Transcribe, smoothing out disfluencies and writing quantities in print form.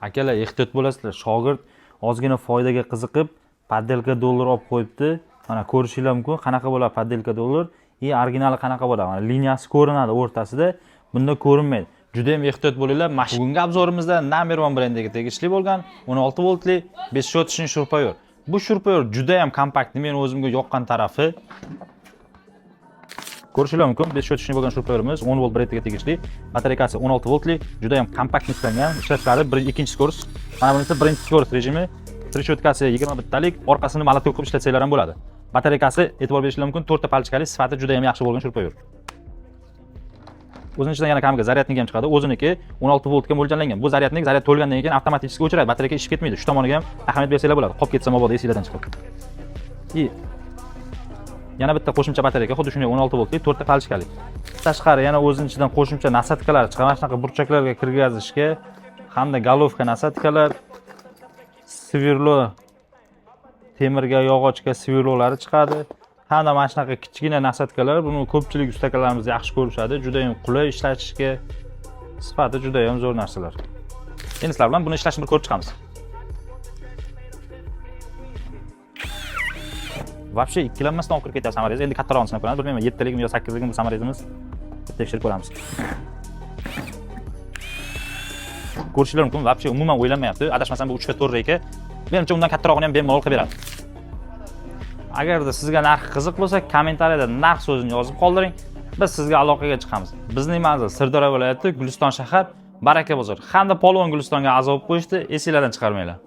Akalar, ehtiyot bo'lasizlar. Shogird ozgina foydaga qiziqib, подделка dollar olib qo'yibdi. Mana ko'rishinglar mumkin, qanaqa bo'ladi подделка dollar и originali qanaqa bo'ladi. Mana liniyasi ko'rinadi o'rtasida, bunda ko'rinmaydi. Juda ham ehtiyot bo'linglar. Mana bugungi обзор imizda Number One brendiga tegishli bo'lgan 16 voltli бесщёточный шуруповёрт. Bu шуруповёрт juda ham kompaktli, men o'zimga yoqqan tarafi. Ko'rishinglar mumkin, бесщёточный bo'lgan шуруповёрт imiz 10 volt brendiga tegishli. Batareykasi 16 voltli, juda ham kompakt ishlangan. Ishlatiladi bir ikkinchi скорость. Mana bunisi birinchi скорость rejimi. Трещотка si 20 bittalik, orqasini молоток qilib ishlatsanglar ham bo'ladi. Batareykasi, e'tibor berishinglar mumkin, 4 ta палочка li, sifati juda ham yaxshi bo'lgan шуруповёрт. O'zining ichidan yana kamiga зарядник ham chiqadi. O'ziniki 16 voltga mo'ljallangan. Bu зарядник zaryad to'lgandan keyin avtomatik o'chiradi, batareyka ishib ketmaydi. Shu tomoniga ham ahamiyat bersanglar bo'ladi. Qolib ketsa mabodo esinglardan chiqib. И yana bitta qo'shimcha batareyka, xuddi shunday 16 voltli, 4 ta палочка li. Tashqari yana o'zining ichidan qo'shimcha насадка lar chiqadi. Mana shunaqa burchaklarga kirgazishga hamda головка насадка lar, сверло, temirga, yog'ochga сверло lari chiqadi. Hamda mana shunaqa kichkina насадка lar, buni ko'pchilik ustakalarimiz yaxshi ko'rishadi. Juda ham qulay ishlatishga, sifati juda ham zo'r narsalar. Endi sizlar bilan buni ishlashini bir ko'rib chiqamiz. Вообще ikkilanmasdan olib kirib ketyapti саморез. Endi kattarog'ini sinab ko'ramiz. Bilmayman, 7 talikmi yo 8 likmi bu саморез imiz. Tekshirib ko'ramiz. Ko'rishinglar mumkin, вообще umuman o'ylanmayapti. Adashmasam bu 3 ga 4 reyka. Menimcha undan kattarog'ini ham bemalol qilib beradi. Agarda sizga narx qiziq bo'lsa, kommentariyada narx so'zini yozib qoldiring. Biz sizga aloqaga chiqamiz. Bizning manzil Sirdaryo viloyati, Guliston shahar, Baraka bozor. Hamda Polvon Gulistonga a'zo bo'lib qo'yishdi, esinglardan chiqarmanglar.